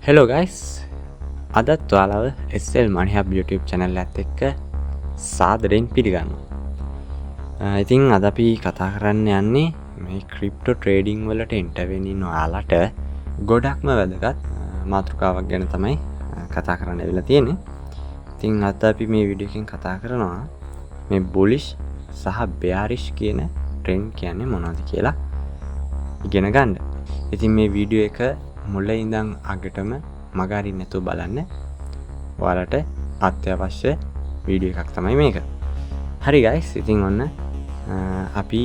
Hello guys, අදත් ඔයාලව SL Money Hub YouTube channel එකත් එක්ක සාදරයෙන් පිළිගන්නවා. ඉතින් අද අපි කතා කරන්න යන්නේ මේ ක්‍රිප්ටෝ ට්‍රේඩින් වලට එන්ටර් වෙන්න ඉන්න ඔයාලට ගොඩක්ම වැදගත් මාතෘකාවක් ගැන තමයි කතා කරන්න ඇවිල්ලා තියෙන්නේ. ඉතින් අද අපි මේ වීඩියෝ එකෙන් කතා කරනවා මේ බුලිෂ් සහ බෙයාරිෂ් කියන ට්‍රෙන්ඩ් කියන්නේ මොනවද කියලා ඉගෙන ගන්න. ඉතින් මේ වීඩියෝ එක මුල ඉඳන් අගටම මග අරින්න නැතුව බලන්න. ඔයාලට අත්‍යවශ්‍ය වීඩියෝ එකක් තමයි මේක. හරි ගයිස්, ඉතින් ඔන්න අපි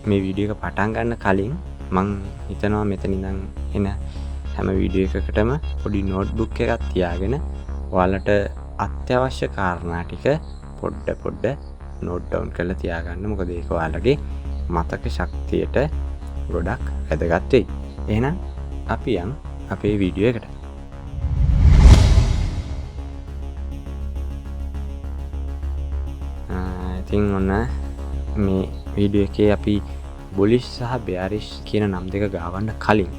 මේ වීඩියෝ එක පටන් ගන්න කලින් මං හිතනවා මෙතන ඉඳන් එන හැම වීඩියෝ එකකටම පොඩි නෝට්බුක් එකක් තියාගෙන ඔයාලට අත්‍යවශ්‍ය කාරණා ටික පොඩ පොඩ නෝට් ඩවුන් කරලා තියාගන්න. මොකද ඒක ඔයාලගේ මතක ශක්තියට ගොඩක් වැදගත් වෙයි. එහෙනම් අපි යන් අපේ වීඩියෝ එකට. ඉතින් ඔන්න මේ වීඩියෝ එකේ අපි බුලිෂ් සහ බෙයාරිෂ් කියන නම් දෙක ගාවන්න කලින්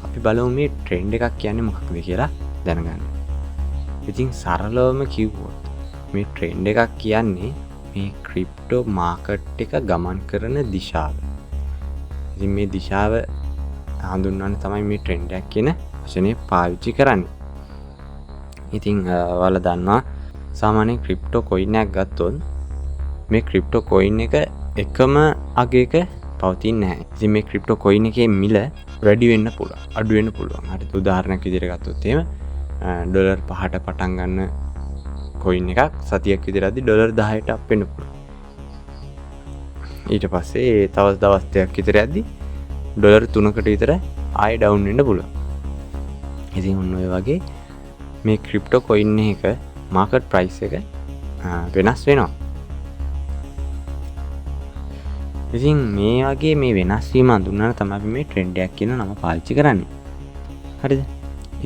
අපි බලමු මේ ට්‍රෙන්ඩ් එකක් කියන්නේ මොකක්ද කියලා දැනගන්න. ඉතින් සරලවම කිව්වොත් මේ ට්‍රෙන්ඩ් එකක් කියන්නේ මේ ක්‍රිප්ටෝ මාකට් එක ගමන් කරන දිශාව. ඉතින් මේ දිශාව හඳුන්වන්න තමයි මේ ට්‍රෙන්ඩ් එකක් කියන වචනේ පාවිච්චි කරන්නේ. ඉතින් ඔයාලා දන්නවා සාමාන්‍යයෙන් ක්‍රිප්ටෝ කොයින් එකක් ගත්තොත් මේ ක්‍රිප්ටෝ කොයින් එක එකම අගයක පවතින්නේ නැහැ. ඉතින් මේ ක්‍රිප්ටෝ කොයින් එකේ මිල වැඩි වෙන්න පුළුවන්, අඩු වෙන්න පුළුවන්. හරිද? උදාහරණයක් විදිහට ගත්තොත් එහෙම, ඩොලර් පහට පටන් ගන්න කොයින් එකක් සතියක් විතර යද්දි ඩොලර් දහයට අප් වෙන්න පුළුවන්. ඊට පස්සේ තව දවස් දෙකක් විතර යද්දි ඩොලර් තුනකට විතර ආයෙ ඩවුන් වෙන්න පුළුවන්. ඉතින් ඔන්න ඔය වගේ මේ ක්‍රිප්ටෝ කොයින් එක මාකට් ප්‍රයිස් එක වෙනස් වෙනවා. ඉතින් මේ වගේ මේ වෙනස් වීම හඳුන්වන්න තමයි අපි මේ ට්‍රෙන්ඩ් එකක් කියන නම පාවිච්චි කරන්නේ. හරිද?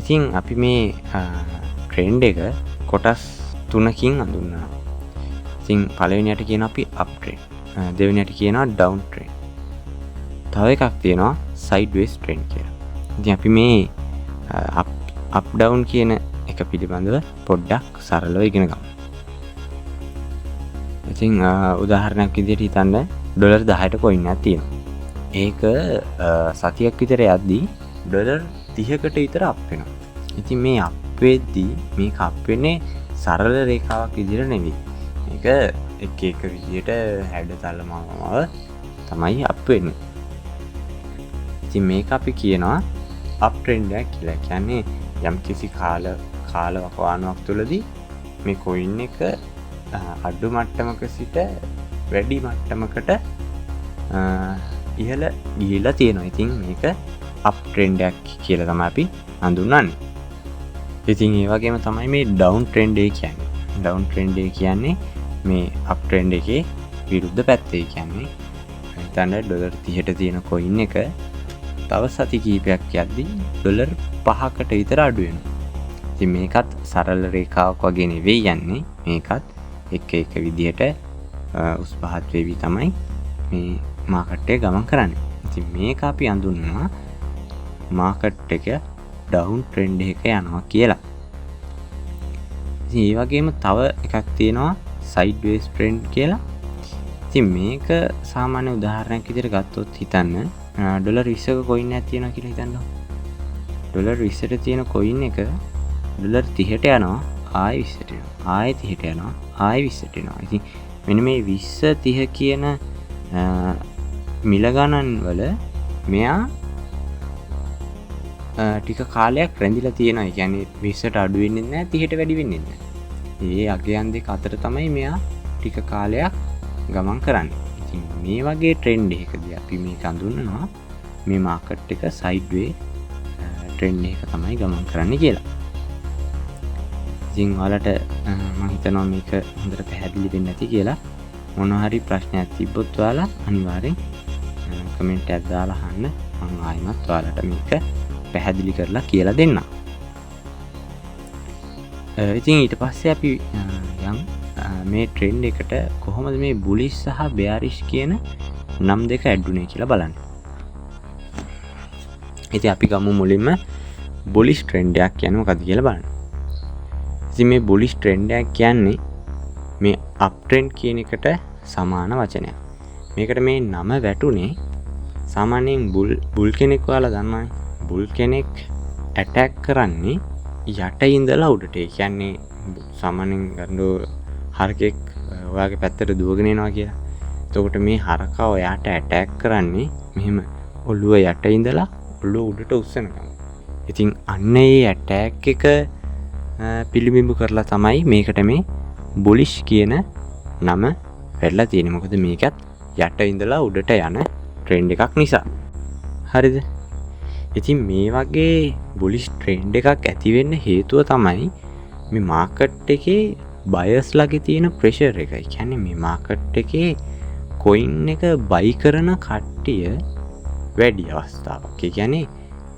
ඉතින් අපි මේ ට්‍රෙන්ඩ් එක කොටස් තුනකින් හඳුන්වනවා. ඉතින් පළවෙනියට කියනවා අපි අප් ට්‍රෙන්ඩ්, දෙවෙනියට කියනවා ඩවුන් ට්‍රෙන්ඩ්, තව එකක් තියෙනවා සයිඩ්වේස් ට්‍රෙන්ඩ් කියලා. ඉතින් අපි මේ අප් ඩවුන් කියන එක පිළිබඳව පොඩ්ඩක් සරලව ඉගෙන ගමු. ඉතින් උදාහරණයක් විදිහට හිතන්න ඩොලර් දහයට කොයින් එකක් තියෙනවා. ඒක සතියක් විතර යද්දී ඩොලර් තිහකට විතර අප් වෙනවා. ඉතින් මේ අප් වෙද්දී මේක අප් වෙන්නේ සරල රේඛාවක් විදිහට නෙවෙයි. මේක එක එක විදිහට හැඩතල මවමව තමයි අප් වෙන්නේ. ඉතින් මේක අපි කියනවා අප් ට්‍රෙන්ඩ් එකක් කියලා. කියන්නේ යම් කිසි කාල වකවානුවක් තුළදී මේ කොයින් එක අඩු මට්ටමක සිට වැඩි මට්ටමකට ඉහළ ගිහිල්ලා තියෙනවා. ඉතින් මේක අප් ට්‍රෙන්ඩ් එකක් කියලා තමයි අපි හඳුන්වන්නේ. ඉතින් ඒ වගේම තමයි මේ ඩවුන් ට්‍රෙන්ඩ් එක කියන්නේ. ඩවුන් ට්‍රෙන්ඩ් එක කියන්නේ මේ අප් ට්‍රෙන්ඩ් එකේ විරුද්ධ පැත්ත. ඒ කියන්නේ හිතන්න ඩොලර් තිහට තියෙන කොයින් එක තව සති කිහිපයක් යද්දී ඩොලර් පහකට විතර අඩු වෙනවා. ඉතින් මේකත් සරල රේඛාවක් වගේ නෙවෙයි යන්නේ. මේකත් එක එක විදිහට උස් පහත් වෙවි තමයි මේ මාකට් එක ගමන් කරන්නේ. ඉතින් මේක අපි හඳුන්වනවා මාකට් එක ඩවුන් ට්‍රෙන්ඩ් එක යනවා කියලා. ඉතින් ඒ වගේම තව එකක් තියෙනවා සයිඩ්වේස් ට්‍රෙන්ඩ් කියලා. ඉතින් මේක සාමාන්‍ය උදාහරණයක් විදිහට ගත්තොත් හිතන්න ඩොලර් විස්සක කොයින් එකක් තියෙනවා කියලා හිතන්නකො. ඩොලර් විස්සට තියෙන කොයින් එක ඩොලර් තිහට යනවා, ආයෙ විස්සට එනවා, ආයෙ තිහට යනවා, ආයෙ විස්සට එනවා. ඉතින් මෙන්න මේ විස්ස තිහ කියන මිල ගණන් වල මෙයා ටික කාලයක් රැඳිලා තියෙනවා. ඒ කියන්නේ විස්සට අඩු වෙන්නේ නැහැ, තිහට වැඩි වෙන්නේ නැහැ. ඒ අගයන් දෙක අතර තමයි මෙයා ටික කාලයක් ගමන් කරන්නේ. ඉතින් මේ වගේ ට්‍රෙන්ඩ් එකකදී අපි මේක හඳුන්වනවා මේ මාකට් එක සයිඩ්වේ ට්‍රෙන්ඩ් එක තමයි ගමන් කරන්නේ කියලා. ඉතින් ඔයාලට මං හිතනවා මේක හොඳට පැහැදිලි වෙන්න ඇති කියලා. මොන හරි ප්‍රශ්නයක් තිබ්බොත් ඔයාලා අනිවාර්යෙන් කමෙන්ට් එකක් දාලා අහන්න. මං ආයෙමත් ඔයාලට මේක පැහැදිලි කරලා කියලා දෙන්නම්. ඉතින් ඊට පස්සේ අපි යන් මේ ට්‍රෙන්ඩ් එකට කොහොමද මේ බුලිෂ් සහ බෙයාරිෂ් කියන නම් දෙක ඇඩ් වුනේ කියලා බලන්න. ඉතින් අපි ගමු මුලින්ම බුලිෂ් ට්‍රෙන්ඩ් එකක් කියන්නේ මොකද්ද කියලා බලන්න. ඉතින් මේ බුලිෂ් ට්‍රෙන්ඩ් එකක් කියන්නේ මේ අප් ට්‍රෙන්ඩ් කියන එකට සමාන වචනයක්. මේකට මේ නම වැටුනේ සාමාන්‍යයෙන් බුල් කෙනෙක් ඔයාලා දන්නවනේ. බුල් කෙනෙක් ඇටැක් කරන්නේ යට ඉඳලා උඩට. ඒ කියන්නේ සාමාන්‍යයෙන් ගන්නකො හරකෙක් ඔයාගේ පැත්තට දුවගෙන එනවා කියලා. එතකොට මේ හරකා ඔයාට ඇටැක් කරන්නේ මෙහෙම ඔළුව යට ඉඳලා ඔළුව උඩට උස්සනකම්. ඉතින් අන්න ඒ ඇටැක් එක පිළිබිඹු කරලා තමයි මේකට මේ බුලිෂ් කියන නම වැටලා තියෙන්නේ. මොකද මේකත් යට ඉඳලා උඩට යන ට්‍රෙන්ඩ් එකක් නිසා. හරිද? ඉතින් මේ වගේ බුලිෂ් ට්‍රෙන්ඩ් එකක් ඇති වෙන්න හේතුව තමයි මේ මාකට් එකේ බයර්ස් ලගේ තියෙන ප්‍රෙෂර් එක. ඒ කියන්නේ මේ මාකට් එකේ කොයින් එක බයි කරන කට්ටිය වැඩි අවස්ථාවක්. ඒ කියන්නේ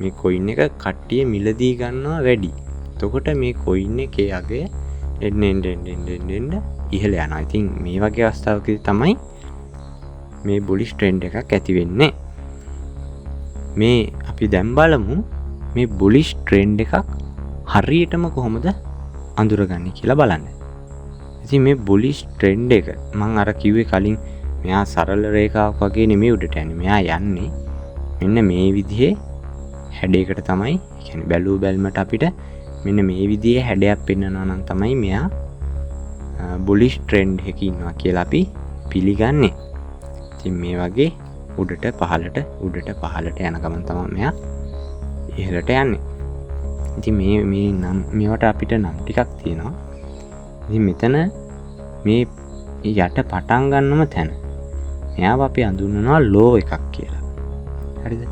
මේ කොයින් එක කට්ටිය මිලදී ගන්නවා වැඩි. එතකොට මේ කොයින් එකේ අගය එන්න එන්න එන්න එන්න එන්න එන්න ඉහළ යනවා. ඉතින් මේ වගේ අවස්ථාවකදී තමයි මේ බුලිෂ් ට්‍රෙන්ඩ් එකක් ඇති වෙන්නේ. මේ අපි දැන් බලමු මේ බුලිෂ් ට්‍රෙන්ඩ් එකක් හරියටම කොහොමද අඳුරගන්නේ කියලා බලන්න. ඉතින් මේ බුලිෂ් ට්‍රෙන්ඩ් එක මං අර කිව්වේ කලින් මෙයා සරල රේඛාවක් වගේ නෙමෙයි උඩට යන්නේ. මෙයා යන්නේ මෙන්න මේ විදිහේ හැඩයකට තමයි. ඒ කියන්නේ බැලූ බැල්මට අපිට මෙන්න මේ විදිහේ හැඩයක් පෙන්වනවා නම් තමයි මෙයා බුලිෂ් ට්‍රෙන්ඩ් එකක ඉන්නවා කියලා අපි පිළිගන්නේ. ඉතින් මේ වගේ උඩට පහළට උඩට පහළට යන ගමන් තමයි මෙයා ඉහළට යන්නේ. ඉතින් මේ නම් මේවට අපිට නම් ටිකක් තියෙනවා. ඉතින් මෙතන මේ යට පටන් ගන්නම තැන මෙයාව අපි අඳුන්වනවා ලෝ එකක් කියලා. හරිද?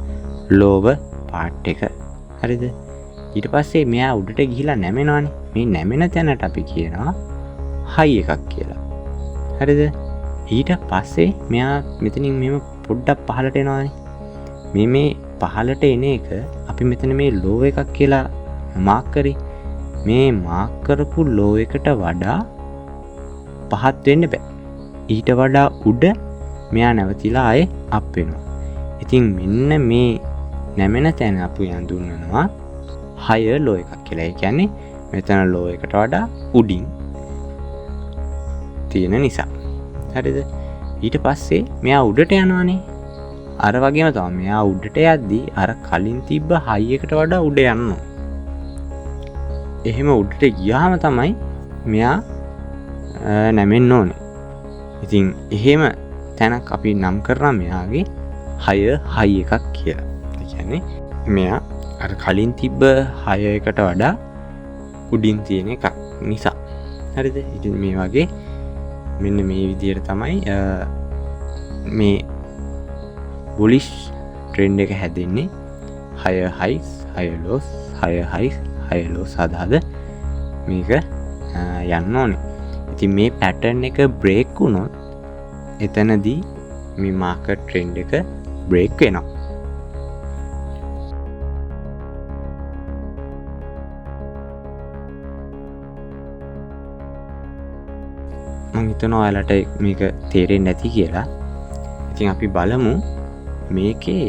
ලෝව පාට් එක. හරිද? ඊට පස්සේ මෙයා උඩට ගිහිලා නැමෙනවනේ. මේ නැමෙන තැනට අපි කියනවා හයි එකක් කියලා. හරිද? ඊට පස්සේ මෙයා මෙතනින් මෙහෙම පොඩ්ඩක් පහළට එනවනේ. මේ පහළට එන එක අපි මෙතන මේ ලෝ එකක් කියලා මාක් කරේ. මේ මාක් කරපු ලෝ එකට වඩා පහත් වෙන්න බෑ. ඊට වඩා උඩ මෙයා නැවතිලා ආයේ අප් වෙනවා. ඉතින් මෙන්න මේ නැමෙන තැන අපි හඳුන්වනවා හයර් ලෝ එකක් කියලා. ඒ කියන්නේ මෙතන ලෝ එකට වඩා උඩින් තියෙන නිසා. හරිද? ඊට පස්සේ මෙයා උඩට යනවනේ. අර වගේම තමයි මෙයා උඩට යද්දී අර කලින් තිබ්බ හයි එකට වඩා උඩ යනවා. එහෙම උඩට ගියාම තමයි මෙයා නැමෙන්න ඕනේ. ඉතින් එහෙම තැනක් අපි නම් කරනවා මෙයාගේ හයර් හයි එකක් කියලා. ඒ කියන්නේ මෙයා අර කලින් තිබ්බ හය එකට වඩා උඩින් තියෙන එකක් නිසා. හරිද? ඉතින් මේ වගේ මෙන්න මේ විදියට තමයි මේ බුලිෂ් ට්‍රෙන්ඩ් එක හැදෙන්නේ. Higher Hiace, higher laws, higher Hiace, higher laws හද හද මේක යන්න ඕනේ. ඉතින් මේ පැටර්න් එක බ්‍රේක් වුණොත් එතනදී මේ මාකට් ට්‍රෙන්ඩ් එක බ්‍රේක් වෙනවා. මං හිතනවා ඔයාලට මේක තේරෙන්නේ නැති කියලා. ඉතින් අපි බලමු මේකේ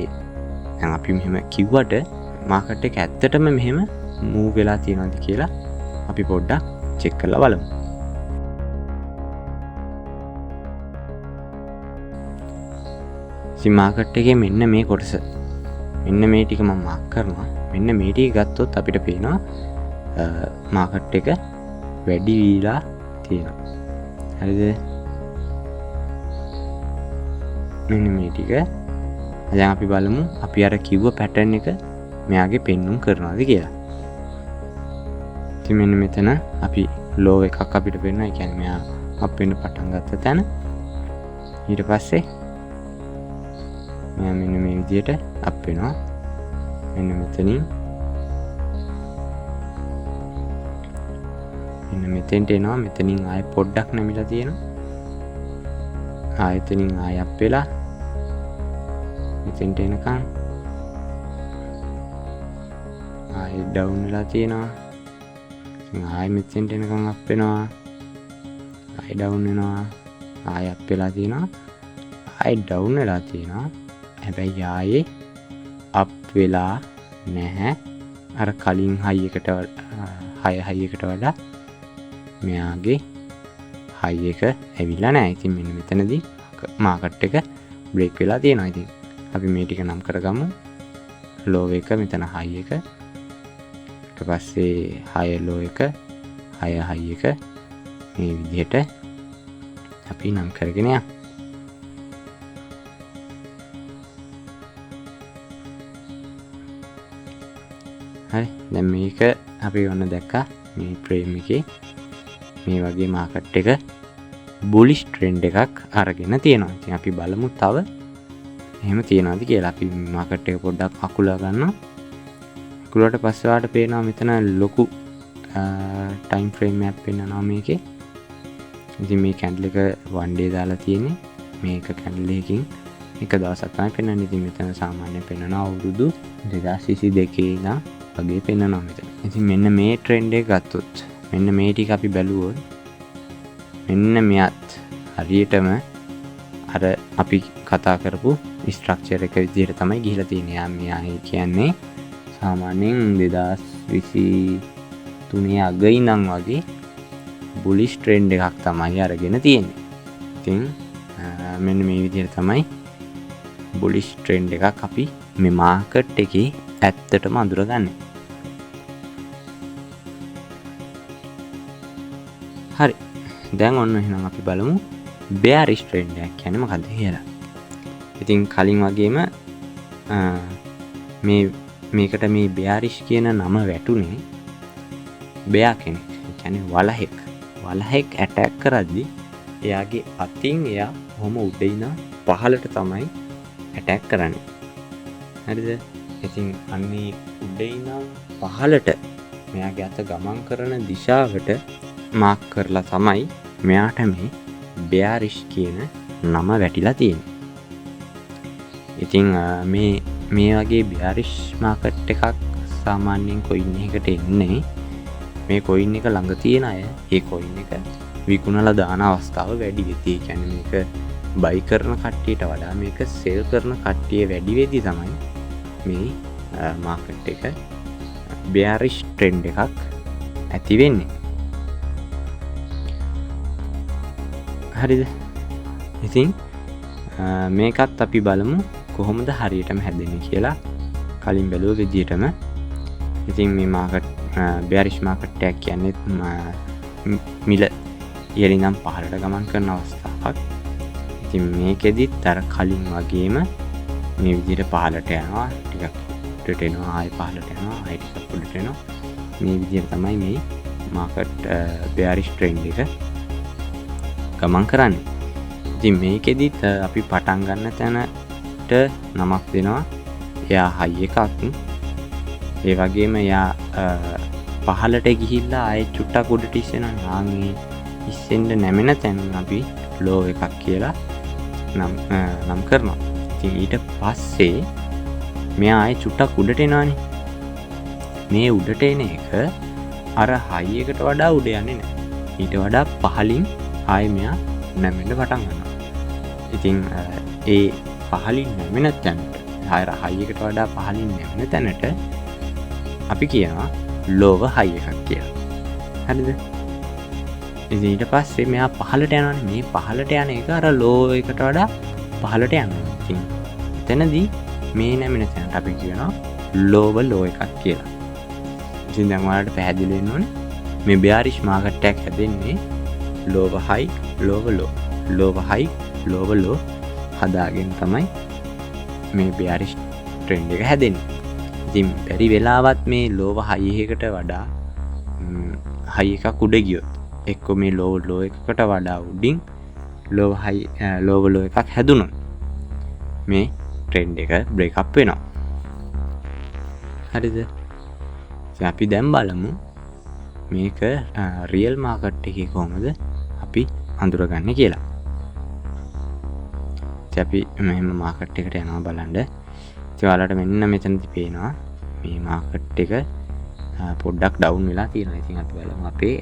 දැන් අපි මෙහෙම කිව්වට මාකට් එක ඇත්තටම මෙහෙම මූව් වෙලා තියෙනවද කියලා අපි පොඩ්ඩක් චෙක් කරලා බලමු. ඉතින් මාකට් එකේ මෙන්න මේ කොටස, මෙන්න මේ ටික මම මාක් කරනවා. මෙන්න මේ ටික ගත්තොත් අපිට පේනවා මාකට් එක වැඩි වීලා තියෙනවා. හරිද? මෙන්න මේ ටික. දැන් අපි බලමු අපි අර කිව්ව පැටර්න් එක මෙයාගේ පෙන්නුම් කරනවද කියලා. ඉතින් මෙන්න මෙතන අපි ලෝ එකක් අපිට පෙන්වනවා. ඒ කියන්නේ මෙයා අප් වෙන්න පටන් ගත්ත තැන. ඊට පස්සේ මෙයා මෙන්න මේ විදියට අප් වෙනවා. මෙන්න මෙතනින් මෙන්න මෙතෙන්ට එනවා. මෙතනින් ආයෙ පොඩ්ඩක් නැමිලා තියෙනවා. ආයෙ එතනින් ආයෙ අප් වෙලා මෙතෙන්ට එනකන් ආයෙ ඩවුන් වෙලා තියෙනවා. ඉතින් ආයෙ මෙතෙන්ට එනකන් අප් වෙනවා. ආයෙ ඩවුන් වෙනවා. ආයෙ අප් වෙලා තියෙනවා. ආයෙ ඩවුන් වෙලා තියෙනවා. හැබැයි ආයෙ අප් වෙලා නැහැ. අර කලින් හයි එකට හය හයි එකට වඩා මෙයාගේ හයි එක ඇවිල්ලා නැහැ. ඉතින් මෙන්න මෙතනදී මාකට් එක බ්‍රේක් වෙලා තියෙනවා. ඉතින් අපි මේ ටික නම් කරගමු. ලෝ එක මෙතන හයි එක, ඊට පස්සේ හය ලෝ එක, හය හයි එක මේ විදිහට අපි නම් කරගෙන යමු. හරි, දැන් මේක අපි ඔන්න දැක්කා මේ ෆ්‍රේම් එකේ මේ වගේ මාකට් එක බුලිෂ් ට්‍රෙන්ඩ් එකක් අරගෙන තියෙනවා. ඉතින් අපි බලමු තව එහෙම තියෙනවද කියලා. අපි මාකට් එක පොඩ්ඩක් අකුලා ගන්නවා. අකුලුවට පස්සේ ඔයාලට පේනවා මෙතන ලොකු ටයිම් ෆ්‍රේම් එකක් පෙන්නනවා මේකේ. ඉතින් මේ කැන්ඩල් එක 1 day දාලා තියෙන්නේ. මේක කැන්ඩල් එකකින් එක දවසක් තමයි පෙන්වන්නේ. ඉතින් මෙතන සාමාන්‍යයෙන් පෙන්නනවා අවුරුදු 2022 ඉඳන් වගේ පෙන්නනවා මෙතන. ඉතින් මෙන්න මේ ට්‍රෙන්ඩ් එක ගත්තොත්, මෙන්න මේ ටික අපි බැලුවොත්, මෙන්න මෙයත් හරියටම අර අපි කතා කරපු ස්ට්‍රක්චර් එක විදිහට තමයි ගිහිලා තියෙන්නේ. මෙයා ඒ කියන්නේ සාමාන්‍යයෙන් 2023 අග ඉඳන් වගේ බුලිෂ් ට්‍රෙන්ඩ් එකක් තමයි අරගෙන තියෙන්නේ. ඉතින් මෙන්න මේ විදිහට තමයි බුලිෂ් ට්‍රෙන්ඩ් එකක් අපි මේ මාකට් එකේ ඇත්තටම අඳුරගන්නේ. හරි, දැන් ඔන්න එහෙනම් අපි බලමු බෙයාරිෂ් ට්‍රෙන්ඩ් එකක් කියන්නේ මොකද්ද කියලා. ඉතින් කලින් වගේම මේකට මේ බෙයාරිෂ් කියන නම වැටුනේ බෙයා කෙනෙක්, ඒ කියන්නේ වලහෙක්. වලහෙක් ඇටැක් කරද්දි එයාගේ අතින් එයා කොහොම උඩ ඉඳන් පහළට තමයි ඇටැක් කරන්නේ. හරිද? ඉතින් අන්නේ උඩ ඉඳන් පහළට මෙයාගේ අත ගමන් කරන දිශාවට මාක් කරලා තමයි මෙයාට මේ බෙයාරිෂ් කියන නම වැටිලා තියෙන්නේ. ඉතින් මේ වගේ බෙයාරිෂ් මාකට් එකක් සාමාන්‍යයෙන් කොයින් එකකට එන්නේ මේ කොයින් එක ළඟ තියෙන අය ඒ කොයින් එක විකුණලා දාන අවස්ථාව වැඩි වෙති. ඒ කියන්නේ මේක බයි කරන කට්ටියට වඩා මේක සෙල් කරන කට්ටිය වැඩි වෙද්දි තමයි මේ මාකට් එක බෙයාරිෂ් ට්‍රෙන්ඩ් එකක් ඇති වෙන්නේ. හරිද? ඉතින් මේකත් අපි බලමු කොහොමද හරියටම හැදෙන්නේ කියලා කලින් බැලුව විදියටම. ඉතින් මේ බෙයාරිෂ් මාකට් එකක් කියන්නේ මිල ඉහළින් ඉඳන් පහළට ගමන් කරන අවස්ථාවක්. ඉතින් මේකෙදිත් අර කලින් වගේම මේ විදිහට පහළට යනවා, ටිකක් උඩට එනවා, ආයෙ පහළට යනවා, ආයෙ ටිකක් උඩට එනවා. මේ විදිහට තමයි මේ මාකට් බෙයාරිෂ් ට්‍රෙන්ඩ් එක ගමන් කරන්නේ. ඉතින් මේකෙදිත් අපි පටන් ගන්න තැනට නමක් දෙනවා. එයා හයි එකක්. ඒ වගේම එයා පහළට ගිහිල්ලා ආයෙ චුට්ටක් උඩට ඉස්සෙනවා. ආන් ඒ ඉස්සෙන්න නැමෙන තැන අපි ලෝ එකක් කියලා නම් කරනවා. ඉතින් ඊට පස්සේ මෙයා ආයෙ චුට්ටක් උඩට එනවනේ. මේ උඩට එන එක අර හයි එකට වඩා උඩ යන්නේ නැහැ. ඊට වඩා පහළින් ආයෙ මෙයා නැමෙන්න පටන් ගන්නවා. ඉතින් ඒ පහළින් නැමෙන තැනට, අර හයි එකට වඩා පහළින් නැමෙන තැනට අපි කියනවා ලෝව හයි එකක් කියලා. හරිද? ඉතින් ඊට පස්සේ මෙයා පහළට යනවනේ. මේ පහළට යන එක අර ලෝ එකට වඩා පහළට යනවා. ඉතින් එතනදී මේ නැමෙන තැනට අපි කියනවා ලෝව ලෝ එකක් කියලා. ඉතින් දැන් ඔයාලට පැහැදිලි වෙන්න ඕනේ මේ බෙයාරිෂ් මාකට් එකක් හැදෙන්නේ ලෝව හයි, ලෝව ලෝ, ලෝව හයි, ලෝව ලෝ හදාගෙන තමයි මේ බෙයාරිෂ් ට්‍රෙන්ඩ් එක හැදෙන්නේ. ඉතින් බැරි වෙලාවත් මේ ලෝව හයි එකකට වඩා හයි එකක් උඩ ගියොත්, එක්ක මේ ලෝව ලෝ එකකට වඩා උඩින් ලෝව හයි, ලෝව ලෝ එකක් හැදුනොත් මේ ට්‍රෙන්ඩ් එක බ්‍රේක් අප් වෙනවා. හරිද? ඉතින් අපි දැන් බලමු මේක රියල් මාකට් එකේ කොහොමද අපි අඳුරගන්නේ කියලා. ඉතින් අපි මෙහෙම මාකට් එකට යනවා බලන්න. ඉතින් ඔයාලට මෙන්න මෙතනදි පේනවා මේ මාකට් එක පොඩ්ඩක් ඩවුන් වෙලා තියෙනවා. ඉතින් අපි බලමු අපේ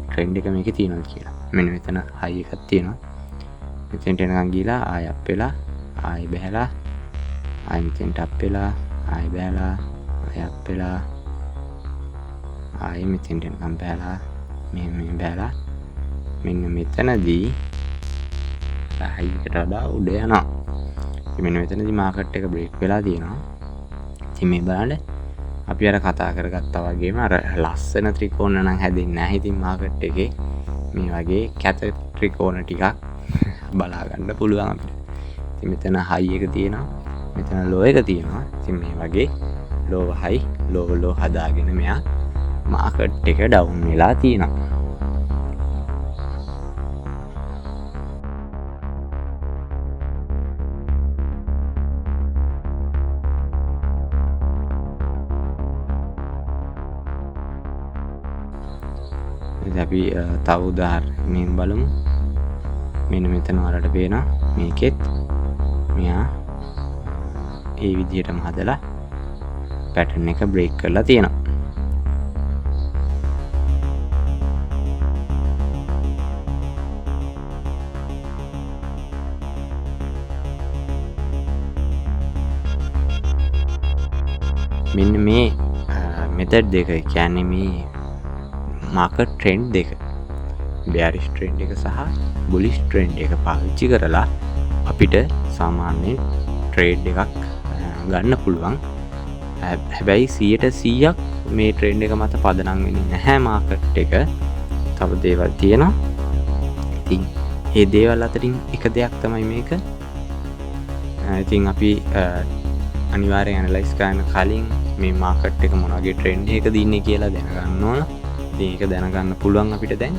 ට්‍රෙන්ඩ් එක මේකේ තියෙනවද කියලා. මෙන්න මෙතන හයි එකක් තියෙනවා. මෙතෙන්ට එනකන් ගිහලා ආයෙ අප් වෙලා, ආයෙ බැහැලා, ආයෙ මෙතෙන්ට අප් වෙලා, ආයෙ බැහැලා, ආයෙ අප් වෙලා, ආයෙ මෙතෙන්ට එනකම් බැලලා මෙහෙම මෙහෙම බැලලා මෙන්න මෙතනදී හයි එකට වඩා උඩ යනවා. ඉතින් මෙන්න මෙතනදී මාකට් එක බ්‍රේක් වෙලා තියෙනවා. ඉතින් මේ බලන්න අපි අර කතා කරගත්තා වගේම අර ලස්සන ත්‍රිකෝණ නම් හැදෙන්නේ නැහැ. ඉතින් මාකට් එකේ මේ වගේ කැත ත්‍රිකෝණ ටිකක් බලා ගන්න පුළුවන් අපිට. ඉතින් මෙතන හයි එක තියෙනවා, මෙතන ලෝ එක තියෙනවා. ඉතින් මේ වගේ ලෝ හයි ලෝ ලෝ හදාගෙන මෙයා මාකට් එක ඩවුන් වෙලා තියෙනවා. ඉතින් අපි තව උදාහරණයක් බලමු. මෙන්න මෙතන ඔයාලට පේනවා මේකෙත් මෙයා ඒ විදිහටම හදලා පැටර්න් එක බ්‍රේක් කරලා තියෙනවා. මෙන්න මේ මෙතඩ් දෙක, ඒ කියන්නේ මේ මාකට් ට්‍රෙන්ඩ් දෙක, බෙයාරිෂ් ට්‍රෙන්ඩ් එක සහ බුලිෂ් ට්‍රෙන්ඩ් එක පාවිච්චි කරලා අපිට සාමාන්‍යයෙන් ට්‍රේඩ් එකක් ගන්න පුළුවන්. හැබැයි සියයට සීයක් මේ ට්‍රෙන්ඩ් එක මත පදනම් වෙන්නේ නැහැ මාකට් එක. තව දේවල් තියෙනවා. ඉතින් මේ දේවල් අතරින් එක දෙයක් තමයි මේක. ඉතින් අපි අනිවාර්යෙන් ඇනලයිස් කරන්න කලින් මේ මාකට් එක මොන වගේ ට්‍රෙන්ඩ් එකකද ඉන්නේ කියලා දැනගන්න ඕන. ඉතින් ඒක දැනගන්න පුළුවන් අපිට දැන්.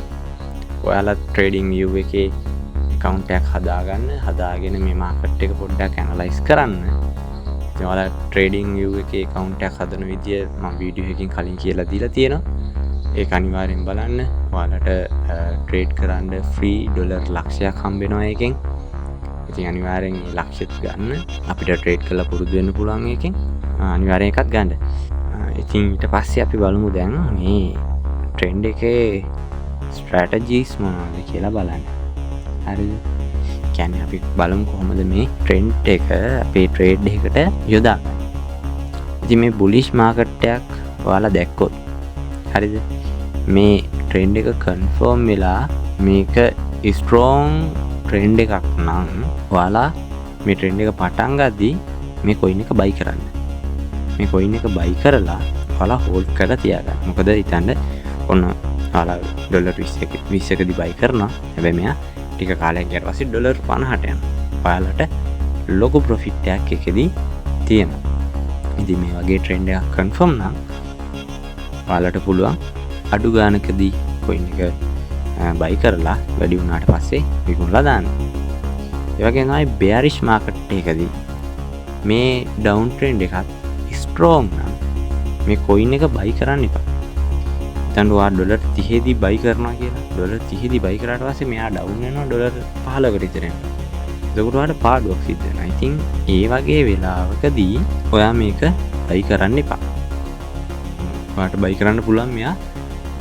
ඔයාලා ට්‍රේඩින් view එකේ ඇකවුන්ට් එකක් හදාගන්න, හදාගෙන මේ මාකට් එක පොඩ්ඩක් ඇනලයිස් කරන්න. ඉතින් ඔයාලා ට්‍රේඩින් view එකේ ඇකවුන්ට් එකක් හදන විදිය මම වීඩියෝ එකකින් කලින් කියලා දීලා තියෙනවා. ඒක අනිවාර්යෙන් බලන්න. ඔයාලට ට්‍රේඩ් කරන්න ෆ්‍රී ඩොලර් ලක්ෂයක් හම්බ වෙනවා ඒකෙන්. ඉතින් අනිවාර්යෙන් මේ ලක්ෂෙත් ගන්න. අපිට ට්‍රේඩ් කරලා පුරුදු වෙන්න පුළුවන් ඒකෙන්. අනිවාර්යෙන් එකක් ගන්න. ඉතින් ඊට පස්සේ අපි බලමු දැන් මේ ට්‍රෙන්ඩ් එකේ ස්ට්‍රැටජිස් මොනවද කියලා බලන්න. හරිද? අපි බලමු කොහොමද මේ ට්‍රෙන්ඩ් එක අපේ ට්‍රේඩ් එකට යොදාගන්නේ. ඉතින් මේ බුලිෂ් මාකට් එකක් ඔයාලා දැක්කොත්, හරිද? මේ ට්‍රෙන්ඩ් එක කන්ෆර්ම් වෙලා මේක ස්ට්‍රෝං ට්‍රෙන්ඩ් එකක් නම් ඔයාලා මේ ට්‍රෙන්ඩ් එක පටන් ගද්දී මේ කොයින් එක බයි කරන්න. මේ කොයින් එක බයි කරලා ඔයාලා හෝල්ඩ් කරලා තියාගන්න. මොකද හිතන්න ඔන්න ඔයාලා ඩොලර් විස්සකදී බයි කරනවා. හැබැයි මෙයා ටික කාලයක් ගියාට පස්සේ ඩොලර් පනහට යනවා. ඔයාලට ලොකු ප්‍රොෆිට් එකක් එකෙදී තියෙනවා. ඉතින් මේ වගේ ට්‍රෙන්ඩ් එකක් කන්ෆර්ම් නම් ඔයාලට පුළුවන් අඩු ගානකදී කොයින් එක බයි කරලා වැඩි වුණාට පස්සේ විකුණලා දාන්න. ඒ වගේම තමයි බෙයාරිෂ් මාකට් එකකදී මේ ඩවුන් ට්‍රෙන්ඩ් එකත් ස්ට්‍රෝං නම් මේ කොයින් එක බයි කරන්න එපා. හිතන්න ඔයා ඩොලර් තිහේදී බයි කරනවා කියලා. ඩොලර් තිහේදී බයි කරාට පස්සේ මෙයා ඩවුන් වෙනවා ඩොලර් පහළොවකට විතර එනවා. එතකොට ඔයාට පාඩුවක් සිද්ධ වෙනවා. ඉතින් ඒ වගේ වෙලාවකදී ඔයා මේක බයි කරන්න එපා. ඔයාට බයි කරන්න පුළුවන් මෙයා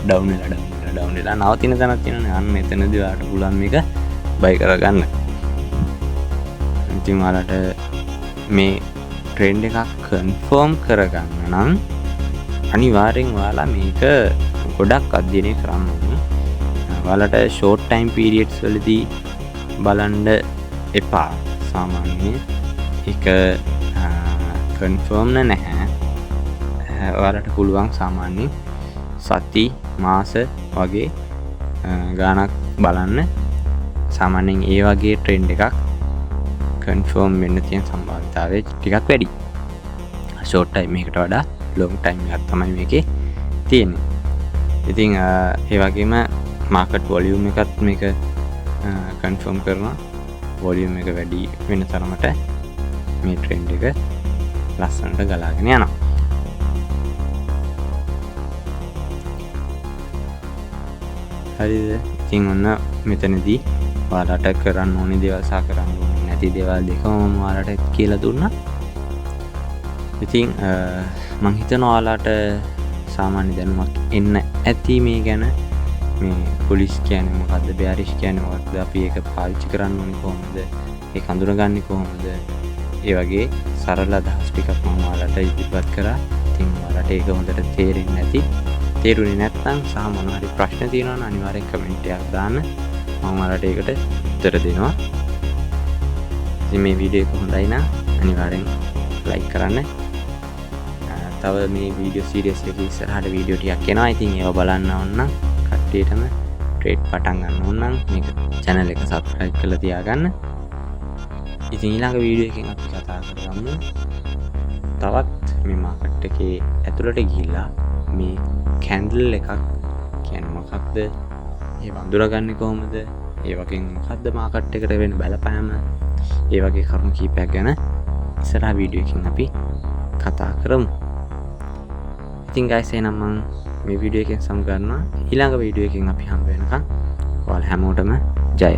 ඩවුන් වෙලා, ඩවුන් වෙලා, ඩවුන් වෙලා නවතින තැනක් තියෙනවනේ. අන්න එතනදී ඔයාට පුළුවන් මේක බයි කරගන්න. ඉතින් ඔයාලට මේ ට්‍රෙන්ඩ් එකක් කන්ෆර්ම් කරගන්න නම් අනිවාර්යෙන් ඔයාලා මේක ගොඩක් අධ්‍යයනය කරන්න ඕනේ. ඔයාලට ෂෝට් ටයිම් පීරියඩ්ස් වලදී බලන්න එපා. සාමාන්‍යයෙන් ඒක කන්ෆර්ම් නැහැ. ඔයාලට පුළුවන් සාමාන්‍යයෙන් සති මාස වගේ ගාණක් බලන්න. සාමාන්‍යයෙන් ඒ වගේ ට්‍රෙන්ඩ් එකක් කන්ෆර්ම් වෙන්න තියෙන සම්භාවිතාවය ටිකක් වැඩි. ෂෝට් ටයිම් එකකට වඩා ලොං ටයිම් එකක් තමයි මේකේ තියෙන්නේ. ඉතින් ඒ වගේම මාකට් වොලියුම් එකත් මේක කන්ෆර්ම් කරනවා. වොලියුම් එක වැඩි වෙන තරමට මේ ට්‍රෙන්ඩ් එක ලස්සනට ගලාගෙන යනවා. හරිද? ඉතින් ඔන්න මෙතනදී ඔයාලට කරන්න ඕනේ දේවල් සහ කරන්න ඕනේ නැති දේවල් දෙකම මම ඔයාලට කියලා දුන්නා. ඉතින් මං හිතනවා ඔයාලට සාමාන්‍ය දැනුමක් එන්න ඇති මේ ගැන. මේ බුලිෂ් කියන්නේ මොකද්ද, බෙයාරිෂ් කියන්නේ මොකද්ද, අපි ඒක පාවිච්චි කරන්න ඕනේ කොහොමද, ඒක අඳුනගන්නේ කොහොමද, ඒ වගේ සරල අදහස් ටිකක් මම ඔයාලට ඉදිරිපත් කරා. ඉතින් ඔයාලට ඒක හොඳට තේරෙන්නේ නැති. තේරුනේ නැත්නම් සහ මොන හරි ප්‍රශ්න තියෙනවා නම් අනිවාර්යෙන් කමෙන්ට් එකක් දාන්න. මම ඔයාලට ඒකට උත්තර දෙනවා. ඉතින් මේ වීඩියෝ එක හොඳයි නම් අනිවාර්යෙන් ලයික් කරන්න. තව මේ වීඩියෝ සීරීස් එකේ ඉස්සරහට වීඩියෝ ටිකක් එනවා. ඉතින් ඒවා බලන්න ඕන නම් කට්ටියටම ට්‍රේඩ් පටන් ගන්න ඕන නම් මේක චැනල් එක සබ්ස්ක්‍රයිබ් කරලා තියාගන්න. ඉතින් ඊළඟ වීඩියෝ එකෙන් අපි කතා කරගමු තවත් මේ මාකට් එකේ ඇතුළට ගිහිල්ලා මේ කැන්ඩල් එකක් කියන්නේ මොකක්ද, ඒව අඳුරගන්නේ කොහොමද, ඒ වගේම මොකක්ද මාකට් එකට වෙන බලපෑම, ඒ වගේ කරුණු කීපයක් ගැන ඉස්සරහ වීඩියෝ එකකින් අපි කතා කරමු. ඉතින් ගයිස්, එහෙනම් මං මේ වීඩියෝ එකෙන් සමු ගන්නවා. ඊළඟ වීඩියෝ එකෙන් අපි හම්බ වෙනකන් ඔයාලා හැමෝටම ජය.